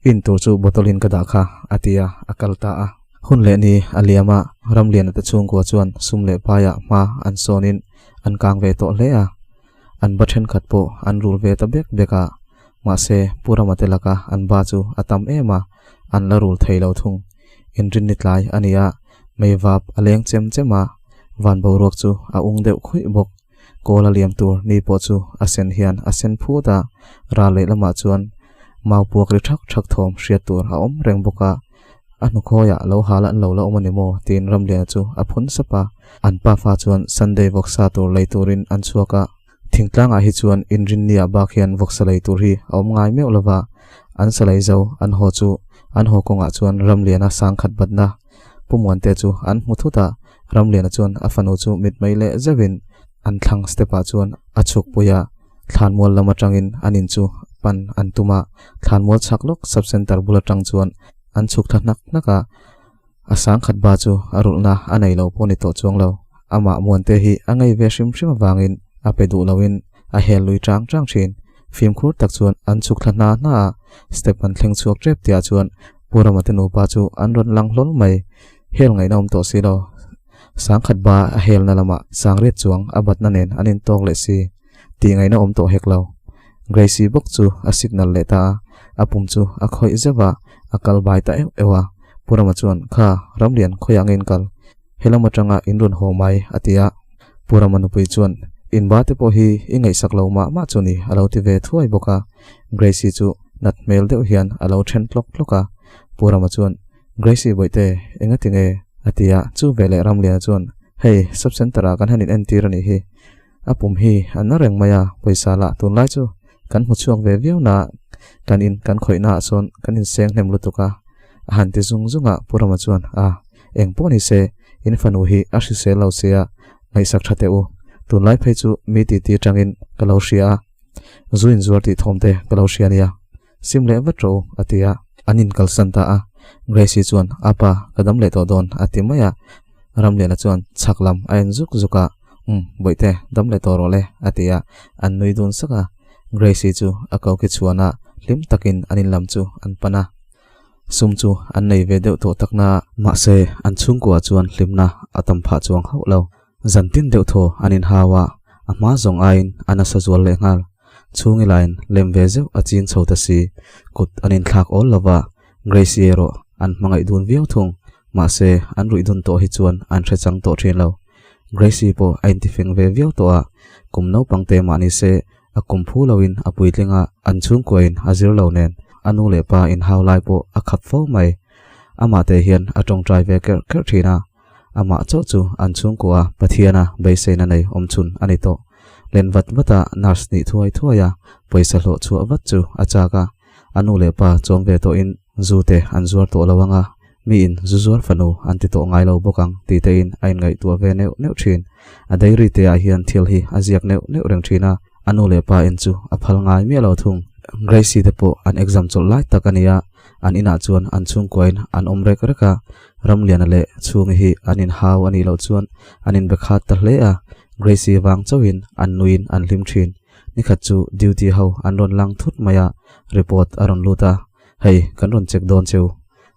In tur chu bottle in ka dah kha, a ti a, a kal ta a. Hun leh ni a liam a, Ramliana te chhungkua chuan sum leh paiah hma an sawnin an kang ve tawh hle a. An ba thenkhat pawh an rul ve ta bek bek a, mahse Pu Rama te laka an ba chu a tam em a, an la rul thei lo thung. Inrinni tlai a ni a, mei vap a leng chem chem a, van boruak chu a ung deuh khuih bawk. Kawl a liam tur ni pawh chu a sen hian a sen phut a, ral leh lamah chuan mau puak ri thak thak thawm hriat tur a awm reng bawk a. A hnukhawiah lo hal an lo la awm a ni maw? tiin Ramliana chu a phun sap a. An pafa chuan Sunday vawksa tur lei turin an chhuak a. Thingtlangah hi chuan inrinniah bak hian vawksa lei tur hi a awm ngai meuh lova, an sa lei zo an haw chu an haw kawngah chuan Ramliana sangkhat batna Pu Muante chu an hmu thut a. Ramliana chuan a fanu chu mitmei leh zeuhin an thlang step-ah chuan a chhukpui a. Thlanmual lam atangin an in chu pan an tum a, thlanmual chhak lawk sub centre bul atang chuan an chhuk thla hnak hnak a, a sangkhat ba chu a rulhna a nei lo pawh ni tawh chuang lo. Amah Muante hi a ngei ve hrim hrim avangin a pe duh loin a hel lui chang chang thin. Fimkhur tak chuan an chhuk thla hna hna a, step an thleng chhuak tep tihah chuan Pu Rama te nupa chu an rawn lang hlawl mai. Hel ngaihna awm tawh si lo. Sangkhat ba a helna lamah sangriat chuang a batna nen an intawk leh si tih ngaihna awm tawh hek lo. Gracie bawk chu a signal leh ta a, a pum chu a khawih zeuh a, a kal bai ta euh euh a. Pu Rama chuan, Kha, Ramlian, khawiah nge in kal? Helam atanga in rawn haw mai, a ti a. Pu Rama nupui chuan, In ba te pawh hi i ngaihsak lo mah mah chu ni, a lo ti ve thuai bawk a. Gracie chu nat hmel deuh hian a lo then tlawk tlawk a. Pu Rama chuan, Gracie Bawihte, engati nge? a ti a. Chu veleh Ramliana chuan, Hei, sub centre ah kan han in entir a nih hi. A pum hi a na reng mai a, pawisa lah tunlai chu kan hmu chhuak ve viau na, kan in kan khawih naah sawn kan inseng hnem lutuk a, a han ti zung zung a, Pu Rama chuan, A, eng pawh ni se, in fanu hi a hrisel lo sia, ngaihsak tha teh u, tunlai phei chu mi titi atangin ka lo hria a, zu inzuar tih thawm te ka lo hria nia. Sim leh vat rawh u, a ti a. An inkalsan ta a. Gracie chuan, Apa, ka dam leh tawh dawn, a ti mai a. Ramliana chuan chhak lam a en zuk zuk a, Umm, bawihte, dam leh tawh rawh le, a ti a. An nui dun sak a. Gracie chu a koki chhuan a, hlim takin an in lam chu an pan a. Sum chu an nei ve deuh tawh tak na. Mahse, an chhungkua chuan hlimna a tam phah chuang hauh lo. Zan tin deuh thaw an inhau a, a hma zawng aiin a nasa zual leh nghal. Chhungi lain lem ve zeuh a ching chho ta si, kut an inthlak awl lo va, Gracie erawh an hmangaih dun viau thung, mahse an ruih dun tawh hi chuan an hre chang tawh thin lo. Gracie pawh a intifeng ve viau tawh a, kum naupang te mah ni se a kum phu loin a puitling a, an chhungkuain a zir lo nen a nu leh pa inhau lai pawh a khap fo mai. Amah te hian a tawngtai ve kerh kerh thin a. Amah chauh chu an chhungkua Pathiana beiseina nei awm chhun a ni tawh. Len vat vata nurse nih thuai thuai a, pawisa hlawh chhuah vat chu a chak a. A nu leh pa chawm ve tawhin zu te an zuar tawh lo ang a, miin zu zuar fanu an ti tawh ngai lo bawk ang tih tein a inngaihtuah ve neuh neuh thin. A diary te ah hian thil hi a ziak neuh neuh reng thin a, a nu leh pa en chu a phal ngai miah lo thung. Gracie te pawh an exam chawlh lai tak a ni a, an inah chuan an chhungkuain an awm rek rek a, Ramliana leh Chhungi hi an inhau a nih loh chuan an inbe khat ta hle a, Gracie vang chauhin an nuiin an hlim thin. Nikhat chu duty ho an rawn lang thut mai a, report a rawn lut a, Hei, kan rawn check dawn cheu,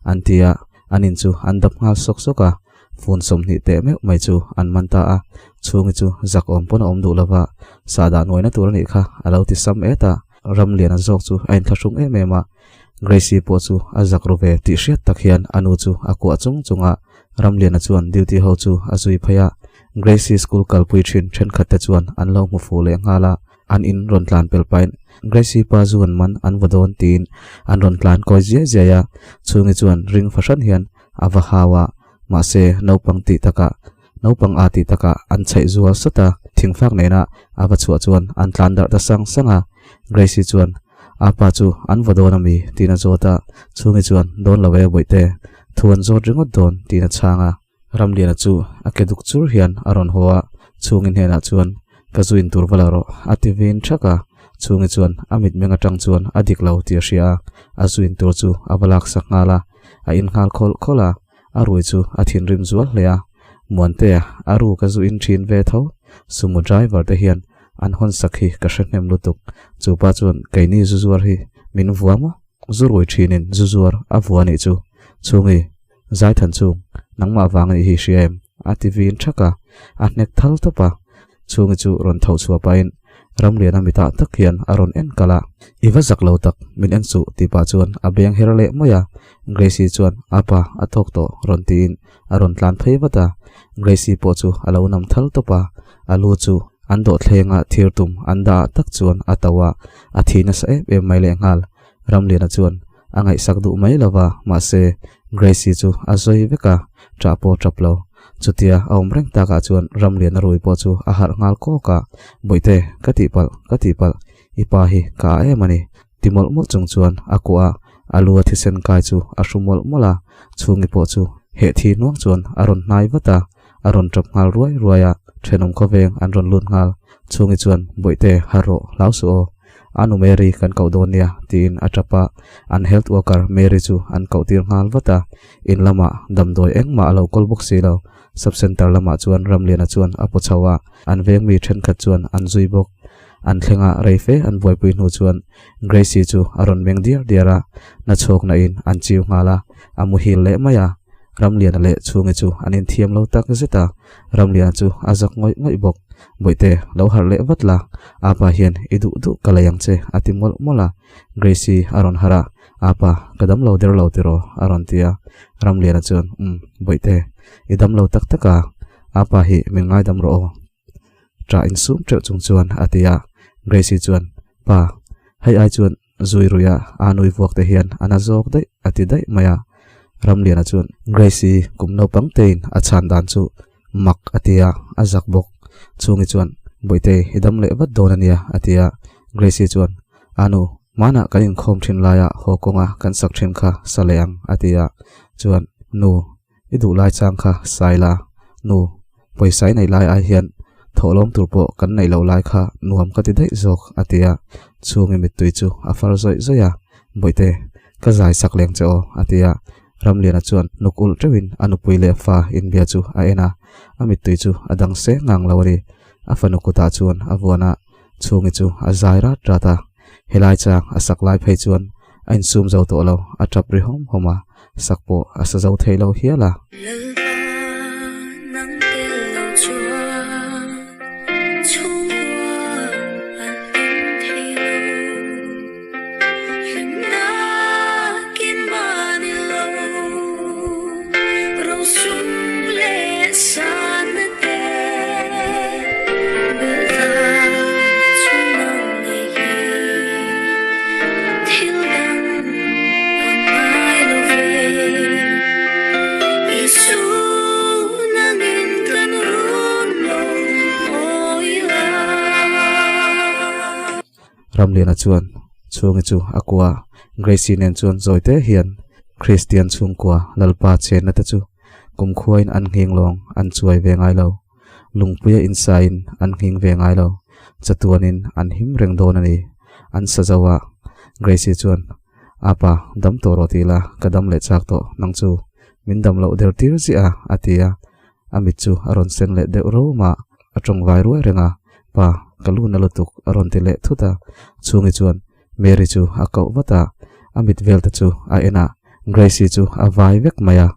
an ti a, an in chu an dap nghal sawk sawk a, phone 20 teh meuh mai chu an man ta a, Chhungi chu zak awm pawn a awm duh lova, sahdah nuaina tur a nih kha a lo ti sam et a. Ramliana zawk chu a inthlahrung em em a, Gracie pawh chu a zak ru ve tih hriat tak hian a nu chu a kuah chung chung a, Ramliana chuan duty ho chu a zui phei a, Gracie school kalpui thin thenkhat te chuan an lo hmu fuh leh nghal a, an in rawn tlan pel pahin Gracie pa zu an man an vaw dawn tiin an rawn tlan kawi ziai ziai a, chhungi chuan ring fahran hian a va hau a, mahse naupang tih takah Naupang a tih takah an chhaih zual sawt a, thingfak nena a va chhuah chuan an tlan darh ta sang sang a. Gracie chuan, A pa chu an vaw dawn ami? tiin a zawt a, Chhungi chuan, Dawn lo e bawihte, thu an zawt ringawt dawn, tiin a chhang a. Ramliana chu a ke duk chur hian a rawn haw a, Chhungi hnenah chuan, Ka zu in tur va la rawh, a ti vin thak a. Chhungi chuan a mitmeng atang chuan a dik lo tih a hria a, a zu in tur chu a va laksak nghal a, a in nghal khawlh khawlh a. A rui chu a thinrim zual hle a, Muantea a ru ka zu in thin ve tho, sumo driver te hian an hawn sak hi ka hre hnem lutuk, chu pa chuan keini zu zuar hi min vua maw? Zu rui thinin zu zuar a vua nih chu, Chhungi, Zaithan chung, nangmah vang anih hi hria em? a ti vin thak a, a hnek thal tawp a, Chhungi chu rawn tho chhuah pahin Ramliana mitah tak hian a rawn en kalh a. I va zak lo tak, min en suh tih pah chuan a beng her leh mai a. Gracie chuan a pa a tawk tawh rawn tiin a rawn tlan phei vat a. Gracie pawh chu a lo nam thal tawp a, a lu chu an dawhthlenga thir tum an dah ah tak chuan a to a, a thi nasa em em mai lehnghal. Ramliana chuan a ngaihsak duh mai lo va, mahse Gracie chu a zawi vek a, ṭah pawh ṭap lo. Chutia a awm reng takah chuan Ramliana rui pawh chu a harh nghal kawk a, Bawihte, ka tihpalh, ka tihpalh, i pa hi ka ah em a ni, ti mawlh mawlh chung chuan a kuah a, a lu a thisen kai chu a hru mawlh mawlh a, chhungi pawh chu heh thi hnuang chuan a rawn hnai vat a, a rawn ṭawp nghal ruai ruai a, ṭhenawm khawveng an rawn lut nghal, chhungi chuan, Bawihte, harh rawh, hlau suh aw. A nu Mary kan koh dawn nia, tiin a tap a, an health worker Mary chu an koh tir nghal vat a, in lamah damdawi engmah a lo kawl bawk si lo, sub centre lamah chuan Ramliana chuan a paw chho a, an veng mi thenkhat chuan an zui bawk. An thlenga rei fe an buaipui hnu chuan Gracie chu a rawn meng diar diar a, na chhawkna in an chiu nghal a, a muhil leh mai a. Ramliana leh Chhungi chu an inthiam lo tak zet a, Ramliana chu a zak ngawih ngawih bawk. Bawihte, lo harh leh vat la, apa hian i duh duh ka lei ang che a ti mawlh mawlh a. Gracie a rawn harh a, Apa, ka dam lo der lo tiraw? a rawn ti a. Ramliana chuan, Umm, Bawihte, i dam lo tak tak a, apa hi min ngaidam rawh aw. Ṭah insum ṭeuh chung chuan a ti a. Gracie chuan, Pa, hei ai chuan Zui ruia a nui vuak te hian a na zawk daih a ti daih mai a. Ramliana chuan Grace-i kum naupang tein a chhan dan chu mak a ti a, a zak bawk. Chhungi chuan, Bawihte, i dam leh vat dawn a nia a ti a. Grace-i chuan, Anu, hmanah kan inkhawm thin laia haw kawnga kan sak thin kha sa leh ang a ti a. Chuan, Nu, I duh lai chang kha sai la, nu, pawisa i neih lai ai hian thawhlawm tur pawh kan neih loh lai kha nuam ka ti daih zawk, a ti a. Chhungi mittui chu a far zawih zawih a, Bawihte, ka zai sak leng che aw, a ti a. Ramliana chuan nuk ulh teuhin a nupui leh fa inbia chu a en a, a mittui chu a dang seng ngang lo a ni. A fanu kutah chuan a vuan a, Chhungi chu a zai rat rat a. Helai chang a sak lai phei chuan a insum zo tawh lo, a tap ri hawm hawm a, sak pawh a sa zo thei lo hial a. Lalpa nang tel lo chuan chhungkua an hlim thei lo, hlimna kim a ni lo, rosum leh sanna te belhtlak chu nang ngei hi thil dang a ngai lo ve. Isu nangin kan run lo mawi la. Ramliana chuan chhungi chu a kua Gracie nen chuan zawi te hian Kristian chhungkua Lalpa chenna te chu Kumkhuain an nghing lawng an chuai ve ngai lo. Lungpuia insain an nghing ve ngai lo. Chatuanin an him reng dawn a ni. An sa zo a. Gracie chuan, Apa, dam tawh rawh ti la, ka dam leh chak tawh. Nang chu min dam loh der tir ziah a, a ti a. A mit chu a rawn sen leh deuh ro mah. A tawng vai ruai reng a. Pa, ka lu na lutuk, a rawn ti leh thut a. Chhungi chuan, Mary chu a koh vat a, a mit vel te chu a en a, Gracie chu a vai vek mai a,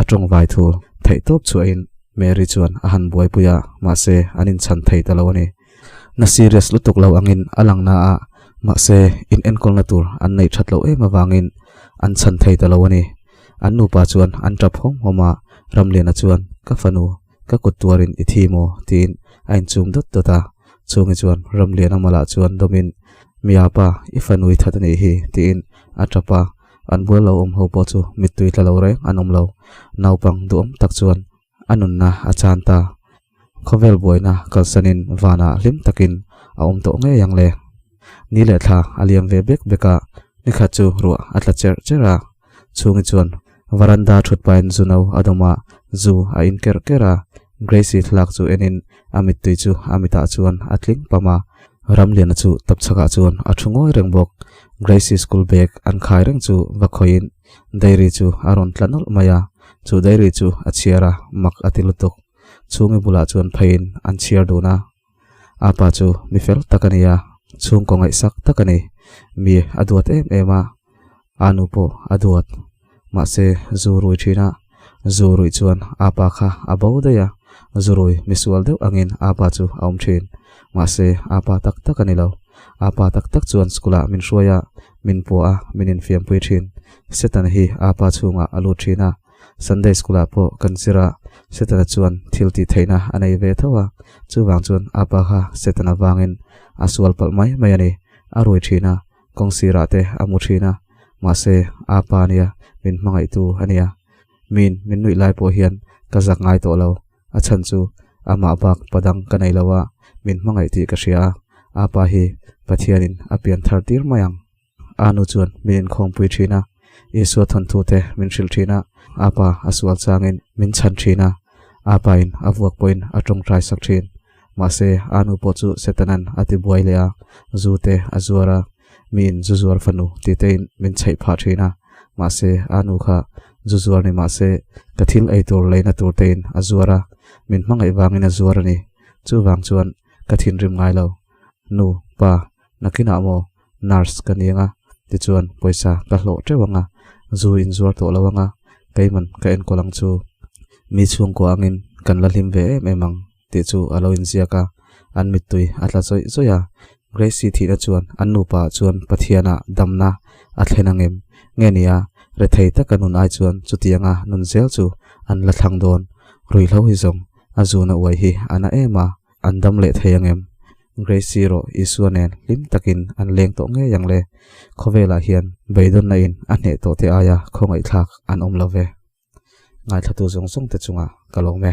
a tawng vai thu theih tawp chhuahin Mary chuan a han buaipui a, mahse an inchhan thei ta lo a ni. Na serious lutuk lo angin a lang na a, mahse in enkawlna tur an neih that loh em avangin an chhan thei ta lo a ni. An nupa chuan an tap hawm hawm a, Ramliana chuan, Ka fanu, Ka kut tuarin i thi maw? tiin a inchum dawt dawt a. Chhungi chuan Ramliana malah chuan dawmin, Miapa, i fanu i that a nih hi, tiin a tap a. An bula lo awm ho pawh chu mittui tla lo reng an awm lo. Naupang duhawm tak chuan a nunna a chan ta. Khawvel buaina kalsanin vanah hlim takin a awm tawh ngei ang le. Ni leh thla a liam ve bek bek a, nikhat chu ruah a tla cherh cherh a. Chhungi chuan varanda thut pahin zu no a dawm a, zu a in kerh kerh a. Gracie thlalak chu enin a mittui chu a mitah chuan a tling pam a. Ramliana chu tapchhakah chuan a thu ngawi reng bawk. Gracie school bag an khai reng chu va khawihin diary chu a rawn tla nawlh mai a. Chu diary chu a chhiar a, mak a ti lutuk. Chhungi bulah chuan pheiin an chhiar dun a. A pa chu mi fel tak a ni a, chhungkaw ngaihsak tak a ni. Mi a duat em em a, a nu pawh a duat. Mahse, zu rui thin a, zu ruih chuan a pa kha a bo daih a, zu rui misual deuh angin a pa chu a awm thin. Mahse, a pa tak tak a ni lo. A pa tak tak chuan school ah min hruai a, min puah a, min infiampui thin. Satan hi a pa chhungah a lut thin a. Sunday school ah pawh kan zir a, Setana chuan thil tih theihna a nei ve tho a, chuvang chuan a pa kha Setana vangin a sual palh mai mai a ni. A rui thin a, kawng sirah te a mu thin a, mahse a pa nia min hmangaihtu a nia. Min min nuih lai pawh hian ka zak ngai tawh lo, a chhan chu amah bak padang ka nei lo a, min hmangaih tih ka hria a, a pa hi Pathianin a pian thar tir mai ang. A nu chuan min inkhawmpui thin a, Isua thawnthute min hrilh thin a, a pa a sual changin min chhan thin a, a pain a vuak pawhin a tawngtai sak thin. Mahse, a nu pawh chu Setanan a ti buai leh a, zu te a zuar a, miin zu zuar fanu tih tein min chheih phah thin a. Mahse, a nu kha zu zuar ni mahse, ka thil ei tur leina tur tein a zuar a, min hmangaih vangin a zuar a ni. Chuvang chuan ka thinrim ngai lo. Nu, pa, nakinah maw? Nurse ka ni anga, tichuan pawisa ka hlawh teuh anga, zu in zuar tawh lo anga, Keiman ka enkawl ang chu. Mi chhungkua angin kan la hlim ve em em ang tih chu a lo inziak a, an mittui a tla zawih zawih a. Gracie thihna chuan an nupa ah chuan Pathiana damna a thlen ang em? Nge nia, rethei taka nun ai chuan chutianga nun zel chu an la thlang dawn. Ruihhlo hi zawng a zuna uai hi a na em a, an dam leh thei ang em? Gracie rawh Isua nen hlim takin an leng tawh ngei ang le. Khawvelah hian beidawnna in a hneh tawh te aia khawngaihthlak an awm lo ve. Ngaithlatu zawng zawng te chungah ka lawm e.